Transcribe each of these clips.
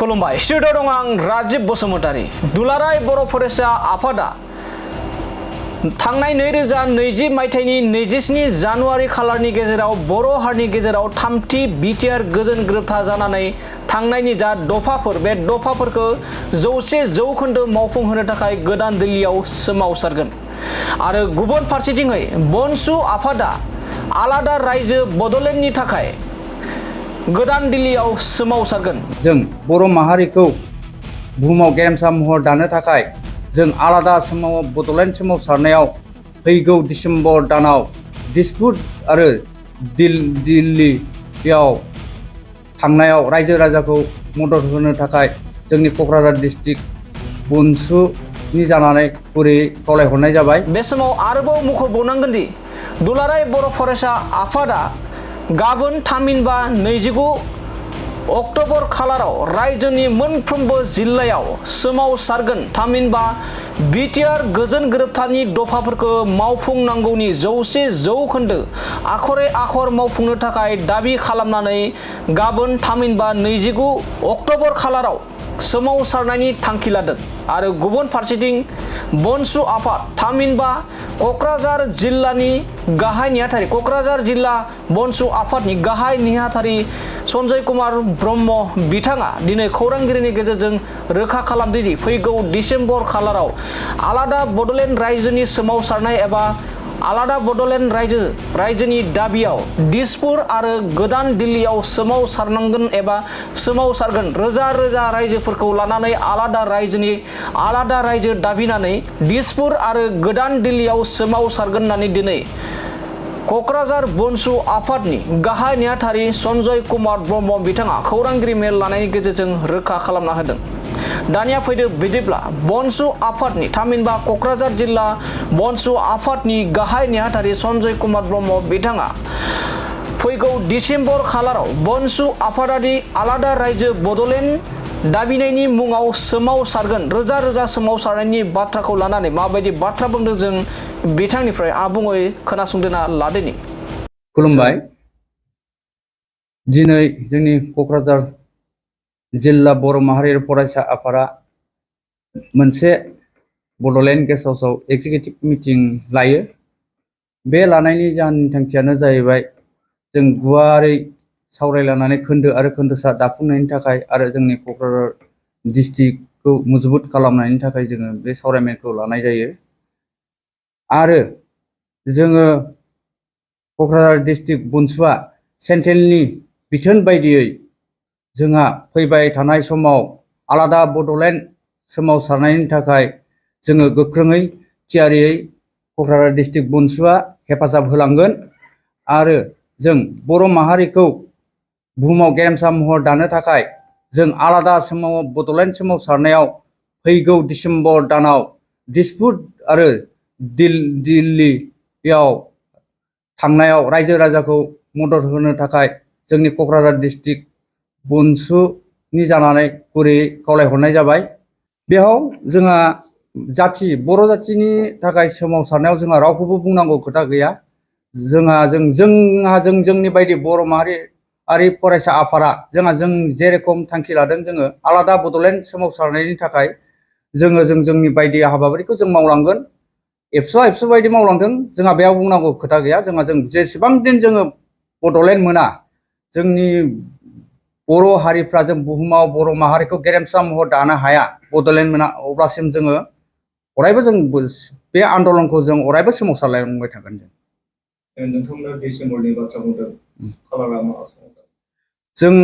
खुलुमबाय स्टुडिअ दं आं राजिब बसुमतारी दुलाराय बर' फरायसा आफादा थांनाय 2020 मायथाइनि 27 जानुवारि खालारनि गेजेराव बर' हारिनि गेजेराव थामथि बिटिआर गोजोन गोरोबथा जानानै थांनायनि जा दफाफोर बे दफाफोरखौ 100% मावफुंहोनो थाखाय गोदान दिल्लीयाव सोमावसारगोन आरो गुबुन फारसेथिङै बनसु आफादा आलादा रायजो बड'लेण्डनि थाखाय गोदान दिल्लीयाव सोमावसारगोन। जों बर' माहारिखौ बुहुमाव गेरेमसा महर दानो थाखाय जों आलादा बड'लेण्ड सोमावसारनायाव फैगौ डिसेम्बर दानाव दिसपुर आरो दिल्लीयाव थांनायाव रायजो राजाखौ मदद होनो थाखाय जोंनि क'क्राझार डिस्ट्रिक्ट बनसुनि जानानै गुरैयै खावलायहरनाय जाबाय। बे समाव आरोबाव मख'बावनांगोन दि दुलाराय बर' फरायसा आफादा गाबोन थामहिनबा 29 अक्ट'बर खालाराव रायजोनि मोनफ्रोमबो जिल्लायाव सोमावसारगोन। थामहिनबा बिटिआर गोजोन गोरोबथानि दफाफोरखौ मावफुंनांगौनि 100% आखरे आखर मावफुंनो थाखाय दाबि खालामनानै गाबोन थामहिनबा 29 अक्ट'बर खालाराव सोमावसारनायनि थांखि लादों आरो गुबुन फारसेथिं बनसु आफाद थामहिनबा क'क्राझार जिल्लानि गाहाय नेहाथारि क'क्राझार जिल्ला बनसु आफादनि गाहाय नेहाथारि सन्जय कुमार ब्रह्म बिथाङा दिनै खौरांगिरिनि गेजेरजों रोखा खालामदों दि फैगौ डिसेम्बर खालाराव आलादा बड'लेण्ड रायजोनि सोमावसारनाय एबा आलादा बड'लेण्ड रायजोनि दाबियाव दिसपुर आरो गोदान दिल्लीयाव सोमावसारनांगोन एबा सोमावसारगोन। रोजा रोजा रायजोफोरखौ लानानै आलादा रायजो दाबिनानै दिसपुर आरो गोदान दिल्लीयाव सोमावसारगोन होननानै दिनै क'क्राझार बनसु आफादनि गाहाय नेहाथारि सन्जय कुमार ब्रह्म बिथाङा खौरांगिरि मेल लानायनि गेजेरजों रोखा खालामना होदों। दानिया फैदो बिदिब्ला बनसु आफादनि थामहिनबा क'क्राझार जिल्ला बनसु आफादनि गाहाय नेहाथारि सन्जय कुमार ब्रह्म बिथाङा फैगौ डिसेम्बर खालाराव बनसु आफादारि आलादा रायजो बड'लेण्ड दाबिनायनि मुङाव सोमावसारगोन। रोजा रोजा सोमावसारनायनि बाथ्राखौ लानानै माबायदि बाथ्रा बुंदों जों बिथांनिफ्राय आबुङै खोनासंदेरना लादोनि। खुलुमबाय। दिनै जोंनि क'क्राझार जिल्ला बर' माहारि फरायसा आफादा मोनसे बड'लेण्ड गेस्ट हाउसआव एक्जिकिउटिभ मिटिं लायो। बे लानायनि जाहोननि थांखियानो जाहैबाय जों गुवारै सावरायलायनानै खोन्दो आरो खोन्दोसा दाफुंनायनि थाखाय आरो जोंनि क'क्राझार डिस्ट्रिक्टखौ मजबुत खालामनायनि थाखाय जोङो बे सावरायमेलखौ लानाय जायो आरो जोङो क'क्राझार डिस्ट्रिक्ट बनसुआ सेन्ट्रेलनि बिथोन बायदियै जोंहा फैबाय थानाय समाव आलादा बड'लेण्ड सोमावसारनायनि थाखाय जोङो गोख्रोङै थियारियै क'क्राझार डिस्ट्रिक्ट बनसुआ हेफाजाब होलांगोन आरो जों बर' माहारिखौ बुहुमाव गेरेमसा महर दानो थाखाय जों आलादा बड'लेण्ड सोमावसारनायाव फैगौ डिसेम्बर दानाव दिसपुर आरो दिल्लीयाव थांनायाव रायजो राजाखौ मदद होनो थाखाय जोंनि क'क्राझार डिस्ट्रिक्ट बनसुनि जानानै गुरैयै खावलायहरनाय जाबाय। बेयाव जोंहा बर' जाथिनि थाखाय सोमावसारनायाव जोंहा रावखौबो बुंनांगौ खोथा गैया। जोंनि बायदि बर' माहारियारि फरायसा आफादा जों जेरेखम थांखि लादों जोङो आलादा बड'लेण्ड सोमावसारनायनि थाखाय जोंनि बायदि हाबाफारिखौ जों मावलांगोन। एबसु बायदि मावलांदों जोंहा बेयाव बुंनांगौ खोथा गैया। जों जेसेबां दिन जोङो बड'लेण्ड मोना जोंनि बर' हारिफ्रा जों बुहुमाव बर' माहारिखौ गेरेमसा महर दानो हाया बड'लेण्ड मोना अब्लासिम जोङो अरायबो जों बे आन्दलनखौ जों अरायबो सोमावसारलांबाय थागोन। नोंथांमोना डिसेम्बरनि बाथ्रा बुंदों खालारा मा जों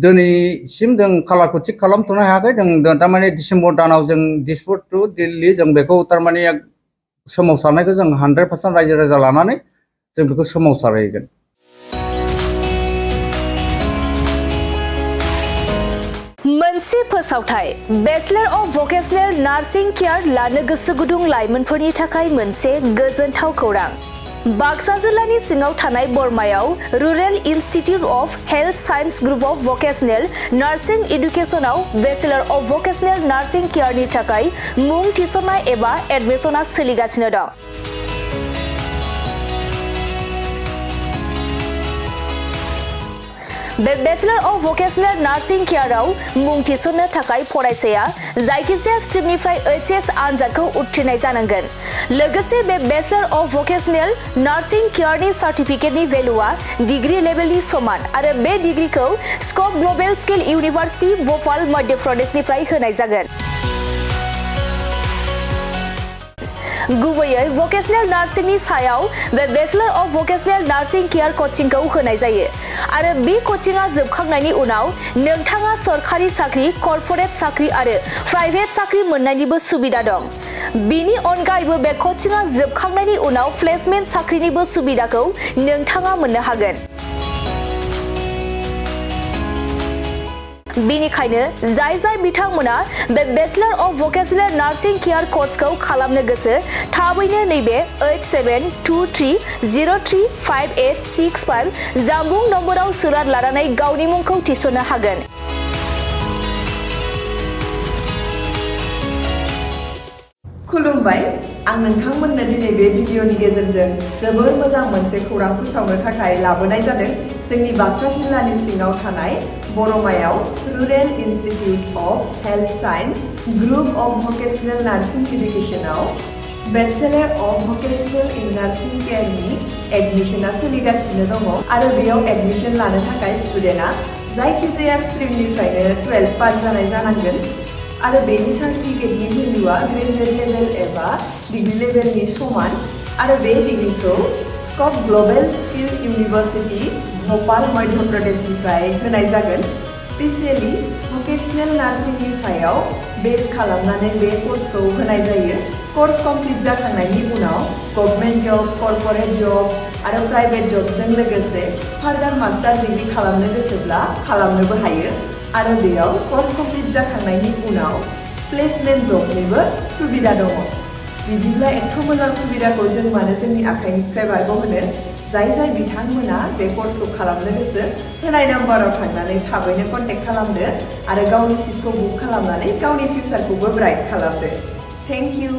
दिनैसिम जों खालारखौ थिग खालामथ'नो हायाखै। जों थारमाने डिसेम्बर दानाव जों दिसपुर टु दिल्ली जों बेखौ थारमाने सोमावसारनायखौ जों 100% रायजो राजा लानानै जों बेखौ सोमावसारहैगोन। मोनसे फोसावथाय bachelor of vocational nursing care लानो गोसो गुदुं लाइमोनफोरनि थाखाय मोनसे गोजोनथाव खौरां। बाक्सा जिल्लानि सिङाव थानाय बरमायाव rural institute of health science group of vocational nursing इडुकेसनाव बेचलर अफ भकेशनेल नार्सिं केयारनि थाखाय मुं थिसननाय एबा एडमिसना सोलिगासिनो दं। बे बेचलर अफ भकेशनेल नार्सिं केयाराव मुं थिसननो थाखाय फरायसाया जायखिजाया स्ट्रिमनिफ्राय एचएस आनजादखौ उथ्रिनाय जानांगोन। लोगोसे बे बेचलर अफ भकेशनेल नार्सिं केयारनि सार्टिफिकेटनि भेलुआ डिग्री लेभेलनि समान आरो बे डिग्रीखौ Scope global skill university Bhopal Madhya प्रदेशनिफ्राय होनाय जागोन। गुबैयै भकेशनेल नार्सिंनि सायाव बे bachelor of vocational nursing care कचिंखौ होनाय जायो आरो बे कचिंआ जोबखांनायनि उनाव नोंथाङा सरखारि साख्रि, कर्परेट साख्रि आरो प्राइभेट साख्रि मोननायनिबो सुबिदा दं। बिनि अनगायैबो बे कचिंआ जोबखांनायनि उनाव प्लेसमेन्ट साख्रिनिबो सुबिदाखौ नोंथाङा मोननो हागोन। बेनिखायनो जाय बिथांमोना बे bachelor of vocational nursing care कर्सखौ खालामनो गोसो थाबैनो नैबे 8723035865 जानबुं नम्बराव सुलाद लानानै गावनि मुंखौ थिसननो हागोन। खुलुमबाय, आं नोंथांमोननो दिनै बे भिडिअनि गेजेरजों जोबोर मोजां मोनसे खौरां फोसावनो थाखाय लाबोनाय जादों। जोंनि बाक्सा जिल्लानि सिङाव थानाय बरमायाव rural institute of health science group of vocational nursing इडुकेशनाव bachelor of vocational in nursing केयारनि एडमिशना सोलिगासिनो दङ आरो बेयाव एडमिशन लानो थाखाय स्टुडेन्टआ जायखिजाया स्ट्रिमनिफ्रायनो 12 पास जानाय जानांगोन आरो बेनि सार्टिफिकेटनि भेलुआ ग्रेजुवेट लेभेल एबा डिग्री लेभेलनि समान आरो बे डिग्रीखौ Scope global skill university Bhopal Madhya प्रदेशनिफ्राय होनाय जागोन। स्पेसियेलि भकेशनेल नार्सिंनि सायाव बेस खालामनानै बे कर्सखौ होनाय जायो। कर्स कमप्लिट जाखांनायनि उनाव गभर्नमेन्ट जब, कर्परेट जब आरो प्राइभेट जबजों लोगोसे फार्दार मास्टार डिग्री खालामनो गोसोब्ला खालामनोबो हायो आरो बेयाव कर्स कमप्लिट जाखांनायनि उनाव प्लेसमेन्ट जबनिबो सुबिदा दङ। बिदिब्ला एथ' मोजां सुबिदाखौ जों मानो जोंनि आखाइनिफ्राय बारग'होनो? जाय बिथांमोना बे कर्सखौ खालामनो गोसो होनाय नाम्बाराव थांनानै थाबैनो कन्टेक्ट खालामदो आरो गावनि सिटखौ बुक खालामनानै गावनि फिउचारखौबो ब्राइट खालामदो। Thank you.